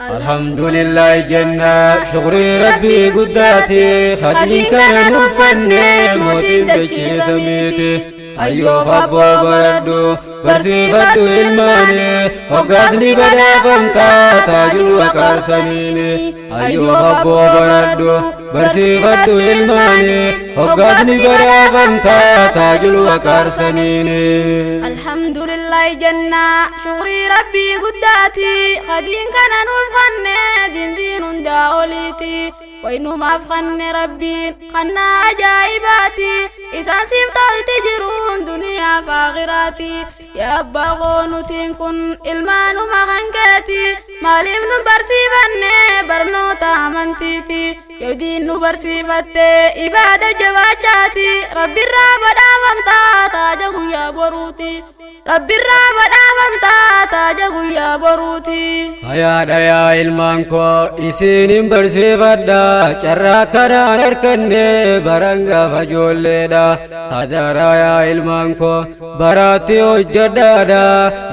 Alhamdulillah jenna shukrii rabbii guddaati khadiin kana nuuffanne mootiin dachee samiiti. Hayyoof abboo baradhu barsiifadhu ilmaani hoggaasni badhaafamtaa taajul waqaarsaniini. Hayyoof abboo baradhu barsiifadhu ilmaani hoggaasni badhaafamtaa taajul waqaarsaniini. Alhamdulillah jenna shukrii rabbii guddaati khadiin kana nuuf kanne dindiin hundaa oliiti. Waynumaaf kanne rabbiin kannaa ajaa'ibaati isaan siif tolti jiruun duniyaa fi aakhiraati. Yaa abbaa koo nutiin kun ilmaanuma kan keeti maaliif nu barsiifanne barnoota amantiiti. Yoo diin nu barsiifatte ibaada jabaachaati rabbirraa badhaafamtaa taaja guyyaa boruuti. Rabbirraa badhaafamtaa taaja guyyaa boruuti. Hayaadha yaa ilmaan koo isinin barsiifadha carraa kanaan harkanne baran gaafa ijoolleedha. Hadaraa yaa ilmaan koo baraatti hojjedhaadha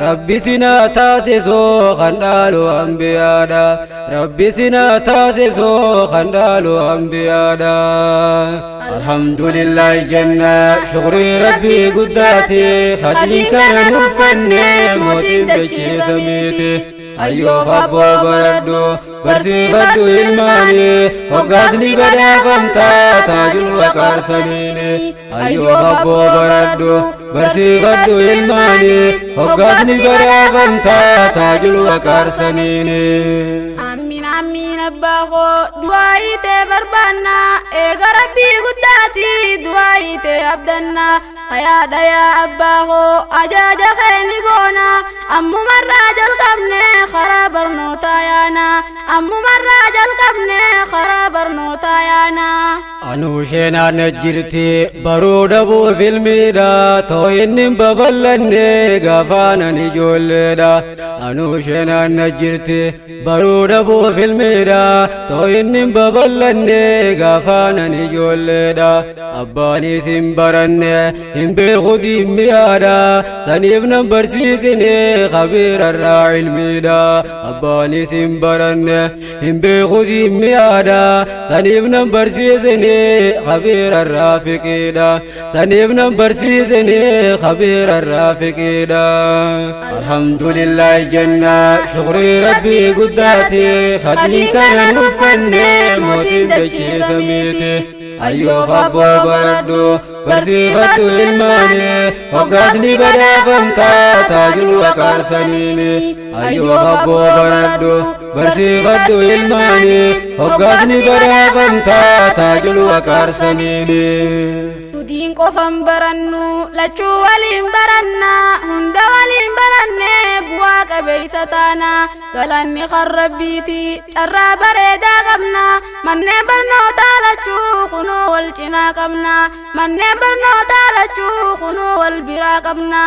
rabbi sinaa taasisoo kan dhaalu ambiyaadha. Rabbi sinaa taasisoo kan dhaalu ambiyaadha. Alhamdulillah jenna shukrii rabbii guddaati khadiin kana nuuffanne mootiin dachee samiiti. Hayyoof abboo baradhu barsiifadhu ilmaani hoggaasni badhaafamtaa taajul waqaarsaniini. Hayyoof abboo baradhu barsiifadhu ilmaani hoggaasni badhaafamtaa taajul waqaarsaniini. Amiin amiin abbaa koo du'aayii tee barbaanna eega rabbii guddaati du'aayii tee abdanna. Hayaadha yaa abbaa koo ajaja kee ni goona ammumarraa jalqabne karaa barnootaa yaana ammumarraa jalqabne karaa barnootaa yaana. Anuu sheenaan jirti baruu dhabuu filmiidha too inni hin babal'anne gaafaanan ijoolleedha. Anuu sheenaan jirti baruu dhabuu filmiidha too inni hin babal'anne gaafaanan ijoolleedha. Abbaanis hin baranne hin beeku diimmiyaadha saniif nan barsiisine khabiirarraa ilmiidha. Abbaanis hin baranne hin beeku diimmiyaadha saniif nan barsiisine khabiirarraa fiqiidha. Saniif nan barsiisine khabiirarraa fiqiidha. Alhamdulillah jenna shukrii rabbii guddaati khadiin kana nuuffanne mootiin dachee samiiti. Hayyoof abboo baradhu barsiifadhu ilmaani hoggaasni badhaafamtaa taajul waqaarsaniini. Hayyoof abboo baradhu barsiifadhu ilmaani hoggaasni badhaafamtaa taajul waqaarsaniini. Nutiin qofan barannu lachuu waliin baranna hunda waliin baranne bu'aa qabeessa taana galanni kan rabbiiti carraa bareedaa qabna manneen barnootaa lachuu kunoo wal cinaa qabna manneen barnootaa lachuu kunoo wal biraa qabna.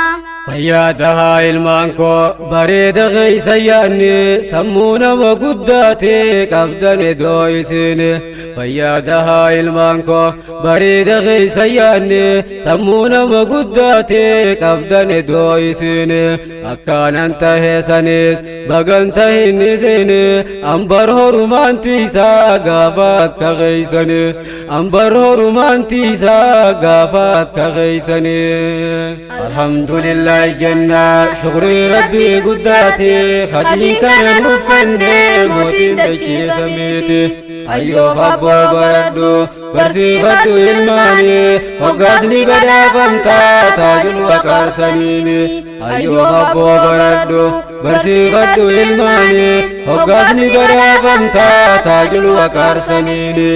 Fayyaa tahaa ilmaan koo bareeda keessa yaanne sammuu nama guddaate qabdan iddoo isin. Fayyaa tahaa ilmaan koo bareeda keessa yaanne sammuu nama guddaate qabdan iddoo isin. Akkaanan tahe sanis bagan tahin isin ambar horumaan tiisaa gaafa akka keeysani. Ambar horumaan tiisaa gaafa akka keeysani. Alhamdulillah jenna shukrii rabbii guddaati khadiin kana nuuffanne mootiin dachee samiiti. Hayyoof abboo baradhu barsiifadhu ilmaani hoggaasni badhaafamtaa taajul waqaarsaniini. Hayyoof abboo baradhu barsiifadhu ilmaani hoggaasni badhaafamtaa taajul waqaarsaniini.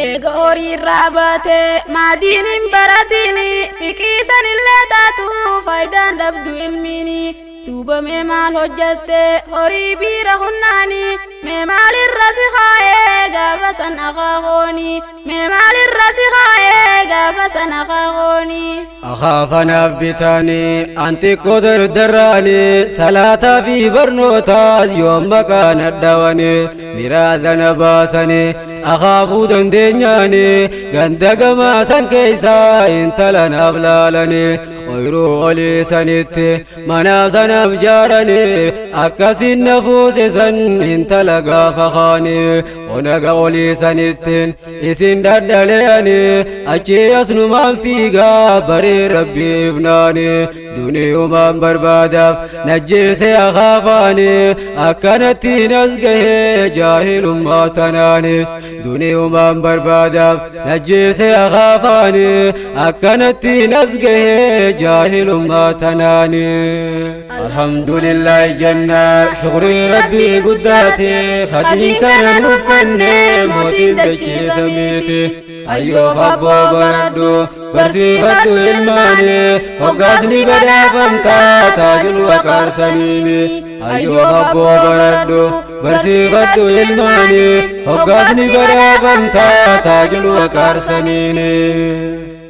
Eega horii irraa baate maadiin hin baratini fiqiisan illee taatu faayidaan dhabdu ilmiini. Duuba mee maal hojjatte horii biira hunnaani mee maalirra si kaayee gaafa san akaakooni mee maalirra si kaayee gaafa san akaakooni. Akaafanaaf bitaanii an xiqqoo dardarraanii salaataa fi barnootaas yoo maqaan addawanii miraazana baasanii akaafuu dandeenyaanii ganda gamaa san keessaa intala naaf laalanii. Ooyiruu olii sanitti mana sanaaf jaarani akkasin na fuusisan intala gaafa kaani onaga olii sanittiin isin dhadhaleani achi asnumaan fiigaa baree rabbiif naani duniyumaan barbaadaaf najjeese akaafaani akkanatti nas gahee jaahilummaa tanaani duniyumaan barbaadaaf najjeese akaafaani akkanatti nas gahee jaahilummaa tanaani. Alhamdulillah jenna shukrii rabbii guddaati khadiin kana nuuf kenne mootiin dachee samiiti. Ayyoof abboo baradhu barsiifadhu ilmaani hoggaasni badhaafamtaa taajul waqaarsaniini. Ayyoof abboo baradhu barsiifadhu ilmaani hoggaasni badhaafamtaa taajul waqaarsaniini.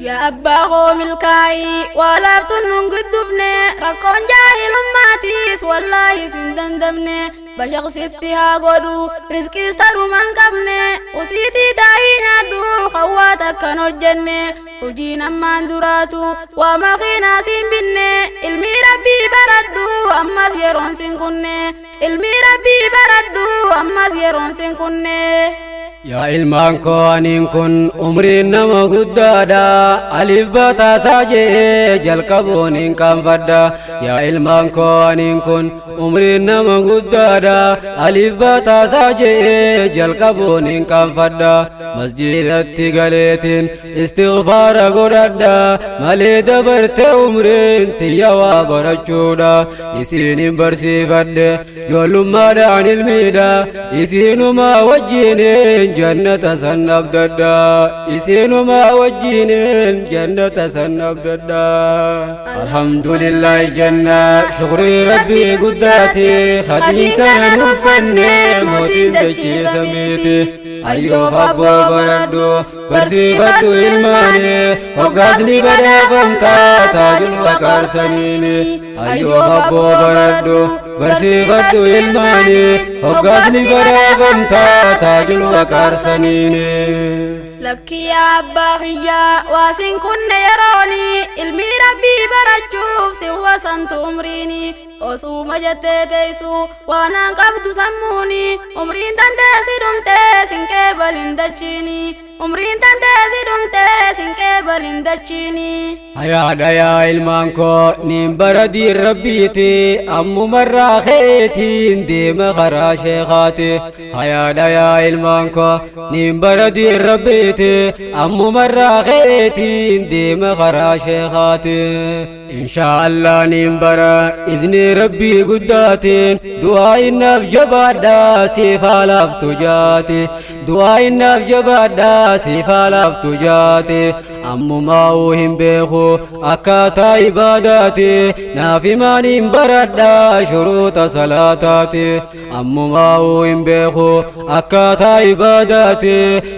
Yaa abbaa koo milkaa'ii waa laaftuun nun guddufne rakkoon jaahilummaatiis wallaahi sin dandamne bashaqsitti haa godhu riskiis taruman qabne usiitii taa'ii nyaadhu hawwaa takkan hojjenne hojiin ammaan duraatu waa makiinaa siin binne ilmii rabbii baradhu ammas yeroon sin kunne ilmii rabbii baradhu ammas yeroon sin kunne. Yaa ilmaan koo aniin kun umriin nama guddaadha alif bataasaa je'ee jalqabuun hin qaanfadha. Yaa ilmaan koo aniin kun umriin nama guddaadha alif bataasaa je'ee jalqabuun hin qaanfadha. Masjidatti galeetiin istighfaara godhadha malee dabarte umriin tiyya waa barachuudha. Isiin hin barsiifadhe ijoollummaadhaan ilmiidha isiinumaa wajjiniin jannata san abdadha isiinumaa wajjiniin jannata san abdadha. Alhamdulillah jenna shukrii rabbii guddaati khadiin kana nuuf kenne mootiin dachee samiiti. Ayyoof abboo baradhu barsiifadhu ilmaani hoggaasni badhaafamtaa taajul waqaarsaniini. Ayyoof abboo baradhu barsiifadhu ilmaani hoggaasni badhaafamtaa taajul waqaarsaniini. Lakkii yaa abbaa kiyyaa waa sin kunne yerooni ilmii rabbii barachuuf sin wasantu umriini osuma jettee teessu waanaan qabdu sammuuni umriin dandeessi dhumtee sin qeebalin dachiini umriin dandeessi dhumtee sin qeebalin dachiini. Hayaadha yaa ilmaan koo niin bara diin rabbiiti ammumarraa keetiin deema karaa sheekaati. Hayaadha yaa ilmaan koo niin bara diin rabbiiti ammumarraa keetiin deema karaa sheekaati. Inshaa Allah niin bara izni rabbii guddaatiin du'aa innaaf jabaadhaa siif haalaaftu jaati. Du'aa innaaf jabaadhaa siif haalaaftu jaati. Ammumaa'uu hin beeku akkaataa ibaadaati naaf himaaniin baradhaa shuruuta salaataati. Ammumaa'uu hin beeku akkaataa ibaadaati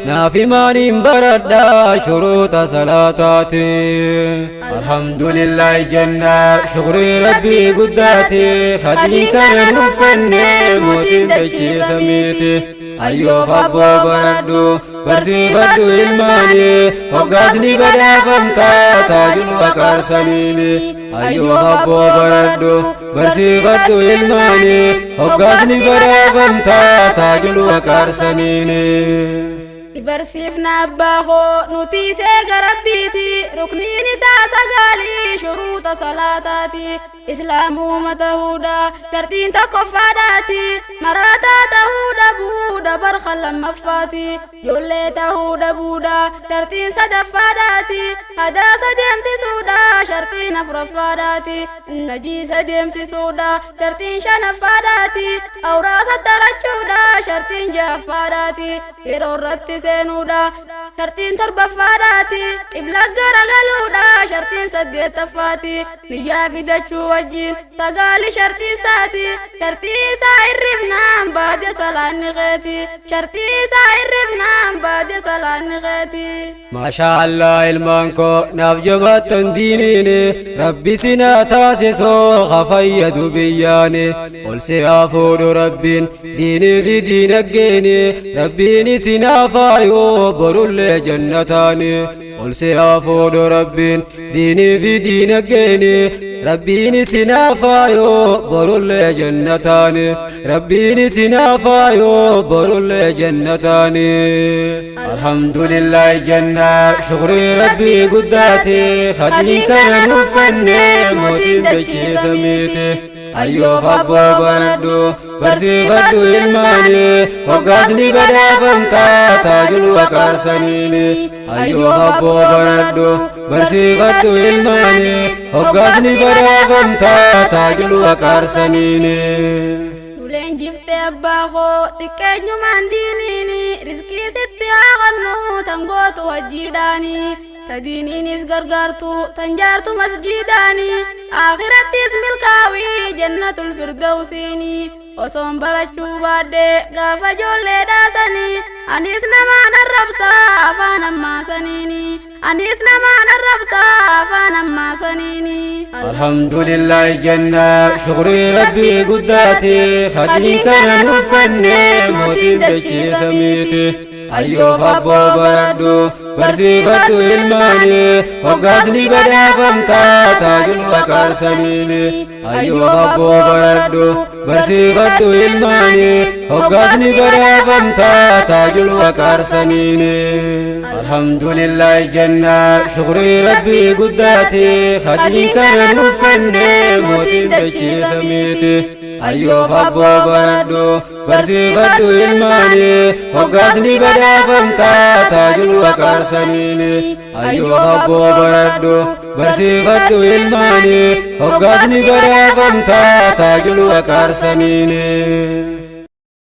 naaf himaaniin baradhaa shuruuta salaataati. Alhamdulillah jenna shukrii rabbii guddaati khadiin kana nuuf kenne mootiin dachee samiiti. Ayyoof abboo baradhu barsiifadhu ilmaani hoggaasni badhaafamtaa taajul waqaarsaniini. Ayyoof abboo baradhu barsiifadhu ilmaani hoggaasni badhaafamtaa taajul waqaarsaniini. Barsiifna abbaa koo nuti seega rabbiiti rukniin isaa sagalii shuruuta salaataati islaamuma ta'uudha shartiin tokkoffaadhaati maraataa ta'uu dhabuudha barqa lammaffaati ijoollee ta'uu dhabuudha shartiin sadaffaadhaati hadaasa deemsisuudha shartiin afuraffaadhaati najiisa deemsisuudha shartiin shanaffaadhaati awraasa tarachuudha shartiin ja'affaadhaati yeroo irratti seenuudha shartiin torbaffaadhaati qibla garagaluudha shartiin saddeettaffaati niyyaa fidachuu wajjin sagaali shartii isaati shartii isaa hirribnaan baadee salaanni keeti shartii isaa hirribnaan baadee salaanni keeti. Maashaa Allah ilmaan koo naaf jabaattan diiniini rabbi sinaa taasisoo hafayyadu biyyaani ol si haa fuudhu rabbiin diinii fi diinaggeeni rabbiin isinaa faayuu borullee jannataani. Ol si haa fuudhu Rabbiin diinii fi diinagdeeni. Rabbiin isin haa faayoo borullee jannataani. Rabbiin isin haa faayoo borullee jannataani. Alhamdulillahi jennaa shukrii Rabbii guddaati. Hadiin kana nuuf kenne mootiin dachee samiiti. Ayyoof abboo baradhu barsiifadhu ilmaani, hoggaasni badhaafamtaa taajul waqaarsaniini. Ayyoof abboo baradhu barsiifadhu ilmaani, hoggaasni badhaafamtaa taajul waqaarsaniini. Nuleen jiftee abbaa koo xiqqeenyumaan diiniini, riskii sitti haa qannu tan gootu wajjiidhaani. Tadiiniinis gargaartu tan jaartu masjiidaani, akhirattis milkaawii jannatul firdawsiini. Osoon barachuu baadhee gaafa ijoollee dhaasanii, anis namaan arrabsaa afaan ammaasaniini. Anis namaan arrabsaa afaan ammaasaniini. Alhamdulillahi jennaa shukrii Rabbii guddaati. Hadiin kana nuuf kenne mootiin dachee samiiti. Ayyoof abboo baradhu barsiifadhu ilmaani, hoggaasni badhaafamtaa taajul waqaarsaniini. Ayyoof abboo baradhu barsiifadhu ilmaani, hoggaasni badhaafamtaa taajul waqaarsaniini. Alhamdulillahi jennaa shukrii Rabbii guddaati. Hadiin kana nuuf kenne mootiin dachee samiiti. Ayyoof abboo baradhu barsiifadhu ilmaani, hoggaasni badhaafamtaa taajul waqaarsaniini. Ayyoof abboo baradhu barsiifadhu ilmaani, hoggaasni badhaafamtaa taajul waqaarsaniini.